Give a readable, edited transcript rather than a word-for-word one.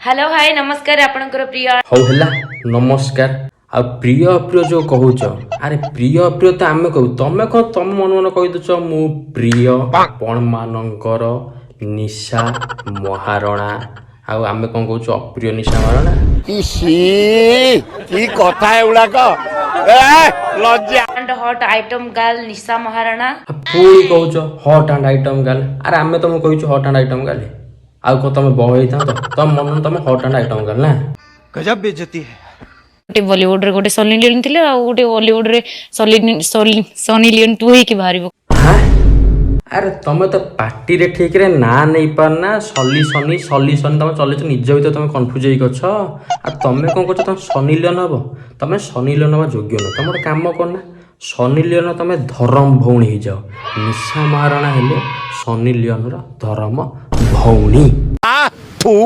Hello, high, ନମସ୍କାର, ଆପଣଙ୍କର ପ୍ରିୟ ହଉ ହେଲା, ନମସ୍କାର। ଆଉ ପ୍ରିୟ ଅପ୍ରିୟ ଯୋଉ କହୁଛ, ଆରେ ପ୍ରିୟ ଅପ୍ରିୟ ତ ଆମେ କହୁ, ତମେ କଣ ତମ ମନ ମନ କହିଦଉଛ ମୁଁ ପ୍ରିୟ ଆପଣ ମାନଙ୍କର ନିଶା ମହାରଣା, ଆଉ ଆମେ କଣ କହୁଛୁ ଅପ୍ରିୟ ନିଶା ମହାରଣା? ଇସି, କି କଥା ଏଗୁଡାକ ଏ, ଲଜ୍ଜା। And hot item girl Nisha Maharana. ଆଉ ପୁଣି କହୁଛ ହଟ୍ ଆଣ୍ଡ ଆଇଟମ୍ ଗାର୍ଲ। ଆରେ ଆମେ ତମକୁ କହିଛୁ ହଟ୍ ଆଣ୍ଡ ଆଇଟମ୍ ଗାର୍ଲ? ଆଉ କଣ ତମେ ବହ ହେଇଥାନ୍ତ? ତମ ମନ ତମେ ହଟ୍ ଆଣ୍ଡ ଆଇଟମ୍ ଗାର୍ଲ ନା? गजब बेइज्जती है। ଗୋଟେ ବଲିଉଡରେ ଗୋଟେ ସନି ଲିଓନ ଥିଲେ, ଆଉ ଗୋଟେ ବଲିଉଡରେ ସନି ଲିଓନ 2 ହେଇକି ବାହାରିବ। ହାଁ? ଆରେ ତମେ ତ ପାଟିରେ ଠିକରେ ନାଁ ନେଇପାରୁନା। ସଲି ସନି ସଲି ସନି ତମେ ଚଲେଇଛ, ନିଜ ଭିତରେ ତମେ କନଫ୍ୟୁଜ ହେଇକି ଅଛ। ଆଉ ତମେ କଣ କରୁଛ? ତମେ ସନି ଲିଓନ ହବ? ତମେ ସନି ଲିଓନ ହବା ଯୋଗ୍ୟ ନୁହଁ। ତମେ ଗୋଟେ କାମ କରନା, ସନି ଲିଓନ ତମେ ଧରମ ଭଉଣୀ ହେଇଯାଅ। ନିଶା ମହାରଣା ହେଲେ ସନି ଲିଓନର ଧରମ ଭଉଣୀ। ଥୁ।